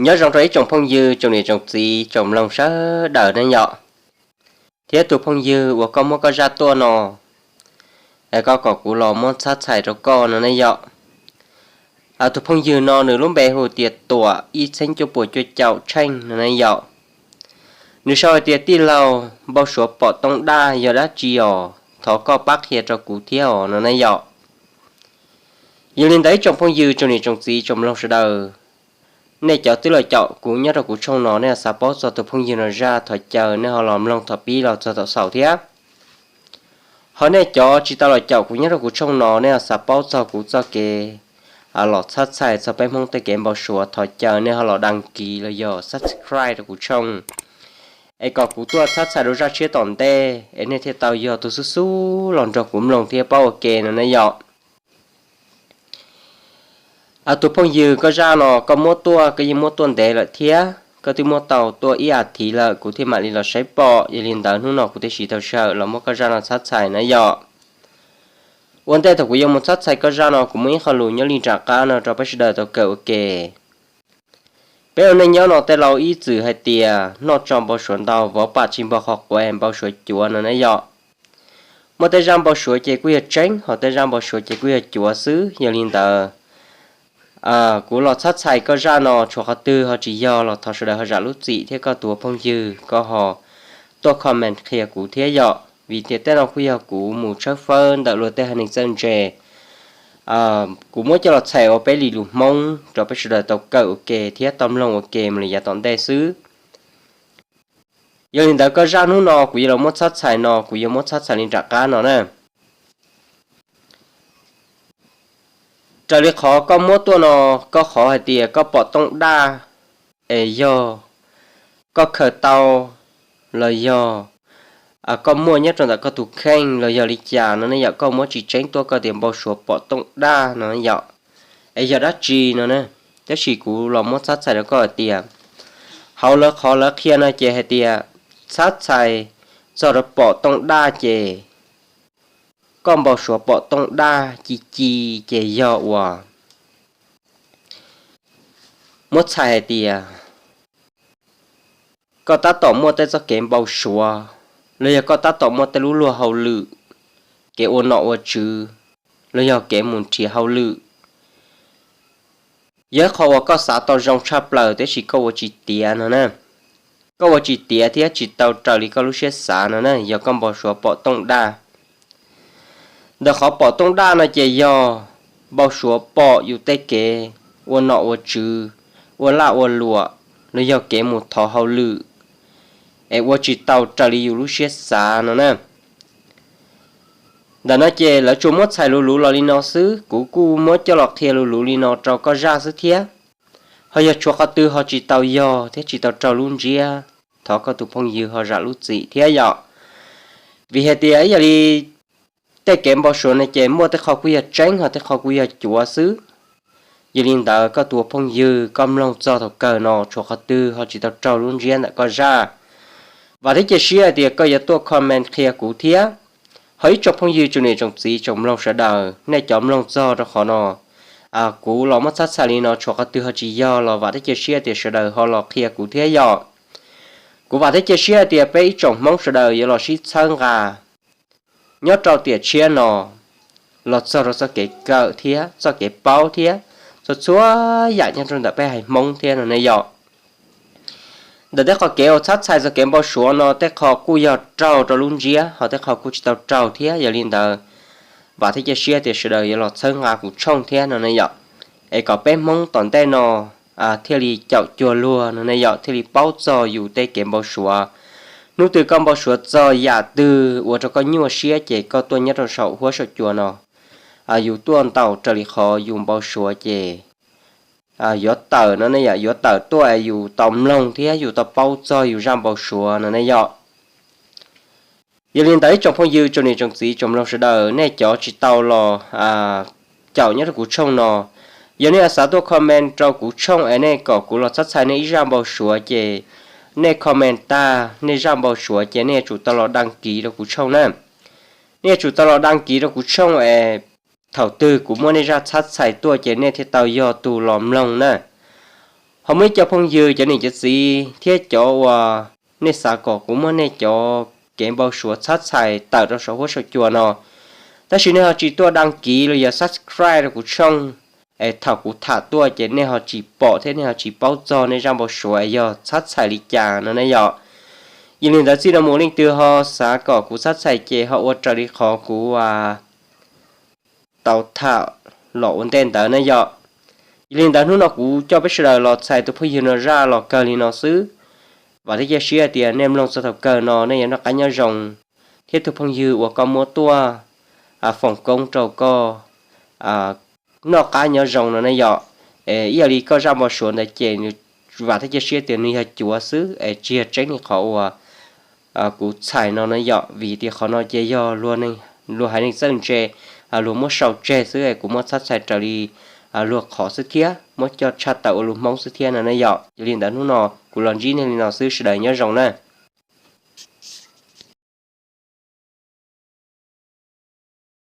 Nyob zoo rau ib tsoom phooj ywg, tsoom niam tsoom txiv, tsoom mloog sawv daws ne yom. Thiab tus phooj ywg uas koj muab koj zaj tuaj no, es koj kom kuv los muab txhab txhais rau koj no ne yom. Tus phooj ywg no nws lub npe hu tias Tuam ib txheeb cuaj puas cuaj caum tsheej no ne yom. Nws sau hais tias, tij laug, npau suav pom tooj daj yog dab tsi os, thov koj pab qhia rau kuv thiab os no ne yom. Yog li ntawd ib tsoom phooj ywg, tsoom niam tsoom txiv, tsoom mloog sawv daws, nej cov twb los caum kuv nyob rau kuv tshooj no, nej ho xav paub txog tus phooj ywg no zaj, thov caw nej ho los mloog thaum pib los txog thaum xaus thiab. Ho nej cov tsis tau los caum kuv nyob rau kuv tshooj no, nej ho xav paub txog kuv txoj kev los txhab txhais txog peb Hmoob tej kev npau suav, thov caw nej ho los đăng ký los yog subscribe rau kuv tshooj, es kom kuv tuaj txhab txhais rau zaj tshiab tom ntej es nej thiaj tau yog tus xub xub los nrog kuv mloog thiab paub ua ke no ne yom. Tus phooj ywg, koj zaj no koj muab tuaj, koj yeej muab tuaj ntev lawm thiab, koj twb muab tau tuaj ib as thiv lawm kuv thiaj mam li los saib pom. Yog li ntawd hnub no kuv thiaj siv tau sij hawm los muab koj zaj no txhab txhais na yom. Ua ntej thaum kuv yuav mus txhab txhais koj zaj no, kuv muaj ib qho lus nyob li nram qab no rau peb sawv daws tau kawm ua ke. Peb ua neej nyob no tej laus ib txwm hais tias noj tso npau suav ntau, vov pam tsis npog qhov quav npau suav cuav no na yom. Muaj tej zaj npau suav ces kuj yog tseeb, ho tej zaj npau suav ces kuj yog cuav xwb. Yog li ntawd, kuv los txhab txhais koj zaj no, tshuav qhov twg ho tsis yog los thov sawv daws ho zam lub txim thiab koj tus ua phooj ywg koj ho tuaj comment qhia kuv thiab yom, vim tias tej no kuj yog kuv mus tshawb fawb ntawm luag tej haiv neeg txawj ntse. Kuv muab coj los txhais ua peb li lus Hmoob rau peb sawv daws tau kawm ua ke thiab tau mloog ua ke mus li yav tom ntej xwb. Yog li ntawd koj zaj hnub no kuv yuav los muab txhab txhais no, kuv yuav muab txhab txhais li nram qab no na. Raws li qhov koj muab tuaj no, koj qhov hais tias koj pom tooj daj, es yog koj khaws tau los yog koj muaj nyob rau ntawm koj tus kheej los yog li cas no ne yom, koj muab tsis tseeb tuaj koj tias npau suav pom tooj daj no yom, es yog dab tsi no na. Tab sis kuv los muab txhab txhais rau koj hais tias, hauv lawv qhov lawv qhia no ces hais tias txhab txhais txog rau pom tooj daj ces koj npau suav pom tooj daj ci ci ces yog uas muab txhais hais tias koj tab tom muaj tej txoj kev npau suav, los yog koj tab tom muaj tej lub luag hauj lwm, kev ua nom ua tswv, los yog kev mus nrhiav hauj lwm. Yog ib qho uas koj xav tau zoo tshaj plaws tab sis koj ua tsis tiav no na. Koj ua tsis tiav thiab tsis tau raws li koj lub siab xav no na, yog koj npau suav pom tooj daj. Ntawm qhov pom tooj daj no ces yog npau suav pom yus tej kev ua nom ua tswv, ua laj ua luam, los yog kev mus thov hauj lwm, es ua tsis tau raws li yus lub siab xav no na. Ntawm no ces lawv tsuas muab txhais luv luv los li no xwb, kuv kuj muab coj los qhia luv luv li no rau koj zaj xwb thiab. Ho yog tshuav qhov twg ho tsis tau yog thiab tsis tau raug lub ntsiab, thov koj tus phooj ywg ho zam lub txim thiab yom. Vim hais tias ib yam li tej kev npau suav no ces muaj tej qho kuj yog tseeb ho tej qho kuj yog cuav xwb. Yog li ntawd koj tus ua phooj ywg koj mloog txog thaum kawg no tshuav qhov twg ho tsis tau raug lub ntsiab ntawm koj zaj, vam thiab cia siab hais tias koj yuav tuaj comment qhia kuv thiab. Ho ib tsoom phooj ywg tsoom niam tsoom txiv tsoom mloog sawv daws, nej cov mloog txog rau qhov no, kuv los muab txhab txhais li no tshuav qhov twg ho tsis yog los vam thiab cia siab tias sawv daws ho los qhia kuv thiab yom. Kuv vam thiab cia siab hais tias peb ib tsoom Hmoob sawv daws yuav los sib txhawb nqa nyob rau tiam tshiab no los txog rau txoj kev kawm thiab txoj kev paub thiab txhua txhua yam nyob rau ntawm peb haiv Hmoob thiab no ne yom. Ntawm tej qhov kev uas txhab txhais txog kev npau suav no tej qho kuj yog raug rau lub ntsiab ho tej qho kuj tsis tau raug thiab. Yog li ntawd vam thiab cia siab tias sawv daws yuav los txhawb nqa kuv tshooj thiab no ne yom, es kom peb Hmoob tom ntej no thiaj li caum cuag luag no ne yom, thiaj li paub txog yus tej kev npau suav. Hnub twg koj npau suav txog yam twg ua rau koj nyuaj siab ces koj tuaj nyob rau saum huab saum cua no, yus tuaj ntaus raws li qhov yus npau suav ces yuav tawm no ne yom, yuav tawm tuaj es yus tau mloog thiab yus tau paub txog yus zaj npau suav no ne yom. Yog li ntawd ib tsoom phooj ywg tsoom niam tsoom txiv tsoom mloog sawv daws, nej cov tsis tau los caum nyob rau kuv tshooj no, yog nej xav tuaj comment rau kuv tshooj es nej kom kuv los txhab txhais nej ib zaj npau suav ces nej comment tag nej zaj npau suav ces nej yuav tsum tau los đăng ký rau kuv tshooj na. Nej yuav tsum tau los đăng ký rau kuv tshooj es thaum twg kuv muaj nej zaj txhab txhais tuaj ces nej thiaj tau yog tus los mloog na. Ho muaj ib co phooj ywg cov niam cov txiv thiab cov uas nej xav kom kuv muab nej cov kev npau suav txhab txhais tawm rau saum huab saum cua no, tab sis nej ho tsis tuaj đăng ký los yog subscribe rau kuv tshooj, es thaum kuv tham tuaj ces nej ho tsis pom thiab nej ho tsis paub txog nej zaj npau suav yog txhab txhais li cas no ne yom. Yog li ntawd txij no mus leej twg ho xav kom kuv txhab txhais ces ho ua raws li qhov kuv tau tham los ua ntej ntawd ne yom. Yog li ntawd hnub no kuv coj peb sawv daws los txhais tus phooj ywg no zaj los kawg li no xwb. Vam thiab cia siab tias nej mloog txog thaum kawg no nej yuav noj qab nyob zoo, thiab tus phooj ywg uas koj muab tuaj foom koob rau koj noj qab nyob zoo no ne yom. Ib yam li koj zaj npau suav ntawd ces vam thiab cia siab tias nws yog cuav xwb es tsis yog tseeb li qhov uas kuv txhais no na yom, vim tias qhov no ces yog luag haiv neeg txawj ntse, luag muab sau tseg xwb es kuv muab txhab txhais raws li luag qhov xwb thiab muab coj tshaj tawm ua lus Hmoob xwb thiab no na yom. Yog li ntawd hnub no kuv los ntsib nej li no xwb, sawv daws nyob zoo na.